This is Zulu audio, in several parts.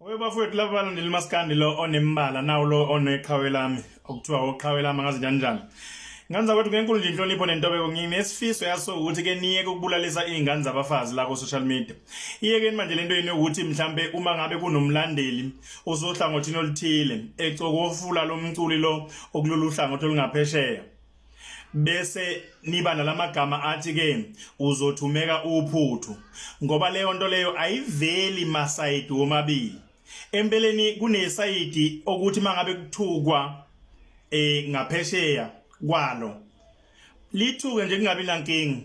Oye bafowethu, laba balandela umaskandi lo onembala nawo lo oneqhawe lami okuthiwa uqhawe lami, angazi njani njani. Ngane zakwethu, ngenkulu nje inhlonipho nentobeko, nginesifiso yaso ukuthi ke niyeke ukubulalisa izingane zabafazi la ku social media. Iyekeni manje lento yenu ukuthi mhlambe uma ngabe kunomlandeli osohlangothini oluthile ecokofula lo mculi lo okulolu hlangothi olungaphesheya, bese niba nalamagama athi ke uzothumeka uphuthu, ngoba leyo nto leyo ayiveli masayidi womabili. Empeleni kunesayidi okuthi mangabe kuthukwa ngaphesheya kwalo lithuke nje kungabi nankinga,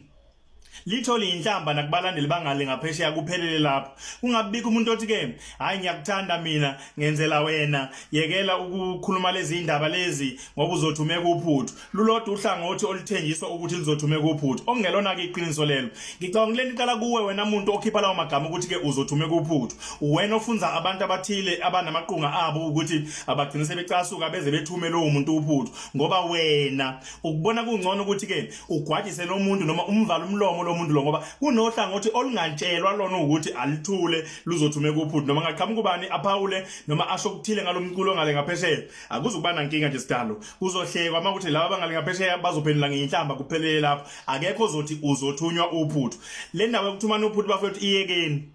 lithole inhlamba nakubalandeli bangale ngaphesheya, kuphelele lapho. Kungabikho umuntu othi ke, "Hayi, ngiyakuthanda mina, ngenzela wena, yekela ukukhuluma lezi indaba lezi ngoba uzothumeka uphuthu." Lulodwa uhlangothi oluthenjiswa ukuthi lizothumeka uphuthu, okungelona ke iqiniso lelo. Ngicabanga kulento iqala kuwe wena muntu okhipha lawo magama ukuthi ke uzothumeka uphuthu. Wena ofunza abantu abathile abanamaqunga abo ukuthi abagcine sebecasuka beze bethume lowo muntu uphuthu, ngoba wena ukubona kungcono ukuthi ke ugwajise lo muntu noma umvala umlomo lo muntu lo, ngoba kunohlangothi olungatshelwa lona ukuthi alithule, luzothumeka uphuthu. Noma ngaqhamuka ubani aphawule noma asho okuthile ngalomculo ngale ngaphesheya, akuzukuba nankinga nje sidalo, kuzohlekwa uma kuthi laba abangale ngaphesheya bazophendula ngenhlamba, kuphelele lapho. Akekho ozothi uzothunywa uphuthu. Le ndawo yokuthumana uphuthu, bafethu, iyekeni,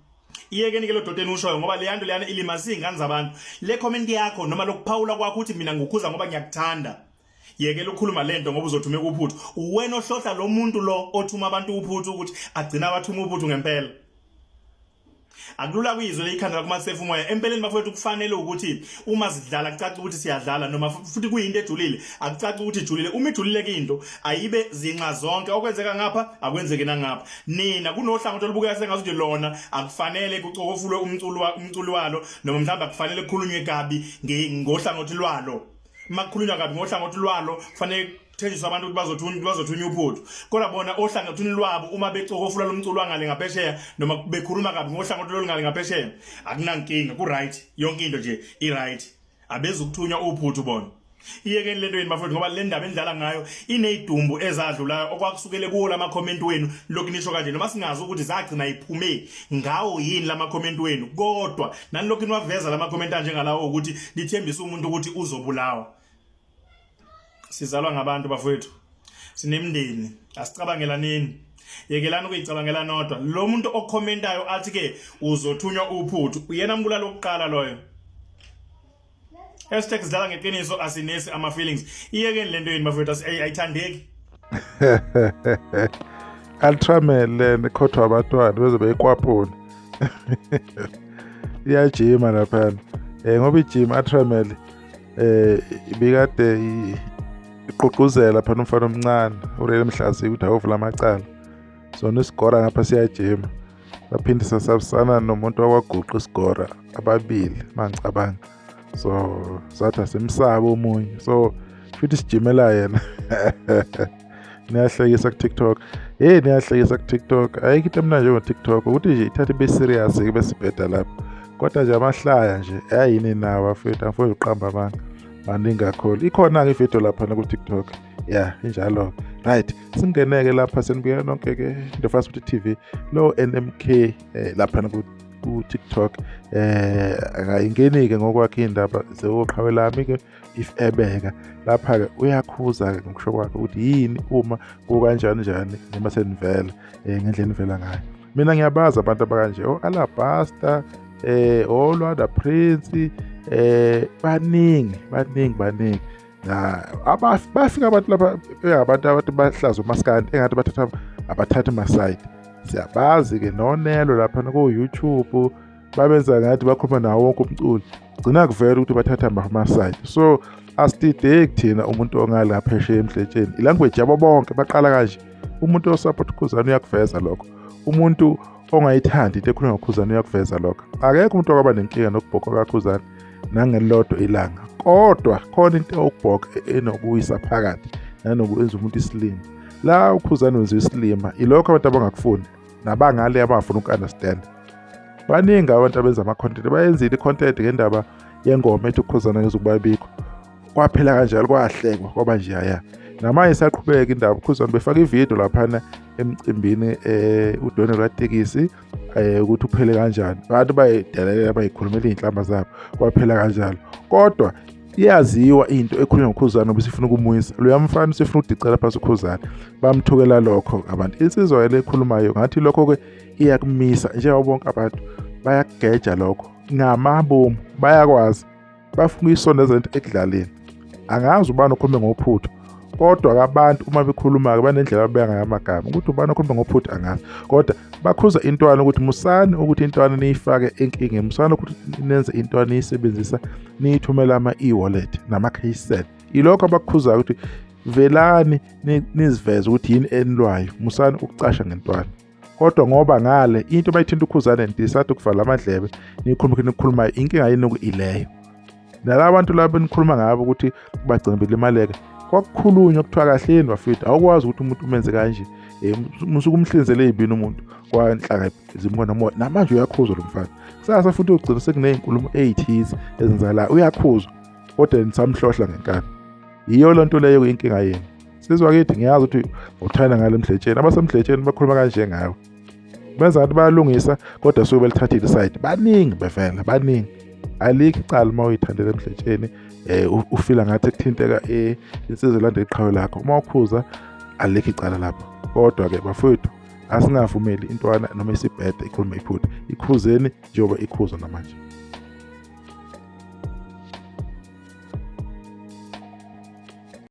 iyekeni ke lo doteni ushoyo, ngoba leya nto leyana ilimaza iy'ngane zabantu. Le comment yakho noma lokuphawula kwakho uthi, "Mina ngikukhuza ngoba ngiyakuthanda, yekela ukukhuluma lento ngoba uzothumeka uphuthu," uwena ohlohla lo muntu lo othuma abantu uphuthu ukuthi agcina abathuma uphuthu ngempela. Akulula kuyizwe leyikhanda kumasefu umoya. Empeleni bafowethu, kufanele ukuthi uma sidlala kucace ukuthi siyadlala, noma futhi kuyinto ejulile akucace ukuthi ijulile. Uma ijulile into ayibe zinxa zonke, okwenzeka ngapha akwenzeki nangapha. Nina kunohlangothi olubukeka sengathi lona akufanele kucokofulwe umculo walo, noma mhlawumbe akufanele kukhulunywe kabi ngohlangothi lwalo. Uma kukhulunywa kabi ngohlangothi lwalo, kufanele kuthenjiswe abantu ukuthi bazothunya uphuthu, kodwa bona ohlangothini lwabo uma becokofula lo mculo wangale ngaphesheya noma bekhuluma kabi ngohlangothi lolungale ngaphesheya, akunankinga, ku-right, yonke into nje i-right, abezukuthunywa uphuthu bona. Iyekeni lento yeni bafowethu, ngoba le ndaba enidlala ngayo iney'dumbu ezadlulayo okwakusukele kuwo lama-comment wenu lokhu nisho kanje, noma singazi ukuthi zagcina iphume ngawo yini lama-comment wenu, kodwa nani lokhu niwaveza lama-comment anjengalawo ukuthi nithembise umuntu ukuthi uzobulawa. Sizalwa ngabantu bafowethu, sinemndeni, asicabangelaneni. Yekelani ukuyicabangela nodwa. Lo muntu okhomentayo athi ke uzothunywa uphuthu, uyena mbulali wokuqala loyo. #SidlalaNgeqiniso, asinesi ama-feelings. Iyekeni lento yeni bafowethu, ayithandeki. Ultramel lena ikhothwa abantwana beze beyikwapula, iyajima laphana ngoba ijima Ultramel ibikade iqhuquzela phana umfana omncane uRele Mhlazi ukuthi awuvula amacala. Sona isigora ngapha siyajima, baphinde sasabisana nomuntu wakwaguqa isigora ababili mangicabanga, so sathi asimsabe omunye, so futhi sijimela yena. Niyahlekisa ku-TikTok, hey, niyahlekisa ku-TikTok. Ayikho into emnandi njengo-TikTok, ukuthi nje ithathe ibe serious ke bese ibheda lapho, kodwa nje amahlaya nje ayini nawo bafethu, angifuni ukuqamba amanga, maningi kakhulu. Ikhona-ke ividiyo laphana ku-TikTok ya, injalo. Right, singeneke lapha, senibukela nonke-ke The Fast Food TV lo NMK laphana ku-TikTok. Akayingeni-ke ngokwakhe iy'ndaba zewoqhawe lami-ke. If ebeka lapha-ke uyakhuza-ke ngokusho kwakhe ukuthi yini uma kukanjani njani noma senivela ngendlela enivela ngayo. Mina ngiyabazi abantu abakanje, o-Alabasta, oLwanda Prince, baningi baningi baningi. Na bafika abantu lapha abantu abantu bahlaza umaskandi engathi bathatha, abathatha ama-side. Siyabazi-ke nonelo lapha ku-YouTube, babenza ngathi bakhuluma nawo wonke umculi, gcina kuvela ukuthi bathatha ama-side. So asidideki thina umuntu ongala phesheya emdletsheni, ilanguage yabo bonke baqala kanje. Umuntu osupport uKhuzani uyakuveza lokho, umuntu ongayithandi into ekhulunywa ngoKhuzani uyakuveza lokho. Akekho umuntu okwaba nenkinga nokubhokwa kaKhuzani nangelilodwa ilanga, kodwa khona into yokubhoka enokuyisa phakathi nanokuyenza umuntu isilima. La uKhuzani wenziwa isilima, ilokho abantu abangakufuni nabangale abangafuni uku-understand. Baningi abantu abenza ama-content, bayenzile i-content ngendaba yengoma ethi uKhuzana ngezukubabikho, kwaphela kanjalo, kwahlekwa kwaba nje ya. Namanje isaqhubeka indaba uKhuzani befaka ividiyo laphana emcimbini udwene lwatekisi. Ukuthi uphele kanjani, abantu bayidelela, bayikhulumela iy'nhlamba zabo, kwaphela kanjalo. Kodwa iyaziwa into ekhulunywa ngoKhuzani ngoba isifuna ukumwisa loya mfana, usefuna ukudicela phansi uKhuzani, bamthukela lokho abantu. Insizwa le ekhulumayo ngathi lokho-ke iyakumisa njengoba bonke abantu bayakugeja lokho ngamabomu, bayakwazi, bafuna ukuyisondeza into ekudlaleni. Angazi ubani okhulume ngophuthu, kodwa abantu uma bekhuluma-ke banendlela ababeka ngayo amagama ukuthi ubani okhulume ngophuthu angazi, kodwa bakhuza intwana ukuthi musani ukuthi intwana niyifake enkingeni, musani ukuthi nenze intwana niyisebenzisa niyithumela ama-e-wallet nama-case. Ilokho abakukhuzayo ukuthi velani niziveze ukuthi yini enilwayo, musani ukucasha ngentwana. Kodwa ngoba ngale into bayithinta uKhuzane, nidecide ukuvala amadlebe, nikhulume nikhulumayo, inkinga yenu ileyo. Nalaba bantu laba enikhuluma ngabo ukuthi bagcina belimaleka, kwakukhulunywa kuthiwa kahleni bafethu, awukwazi ukuthi umuntu umenze kanje, musuke umhlinzele ey'bini umuntu kwanhlanga zimuka nomoya. Namanje uyakhuzwa lo mfana, kusasa futhi ugcina sekuney'nkulumo ey'thize ezenzakalayo, uyakhuzwa kodwa nisamhlohla ngenkani. Yiyo loo nto leyo inkinga yenu. Sizwa kithi ngiyazi ukuthi uthanda ngale mdletsheni, abasemdletsheni bakhuluma kanje ngawe, benza ngathi bayalungisa kodwa suke belithathile isayidi. Baningi bevela baningi, alikho icala uma uyithandela emdletsheni, ufila ngathi kuthinteka insizwa elanda iqhawe lakho, uma ukhuza alikho icala lapho. Kodwa-ke bafowethu, asingavumeli intwana noma isibhede ikhulume iphutha, ikhuzeni njengoba ikhuzwa namanje.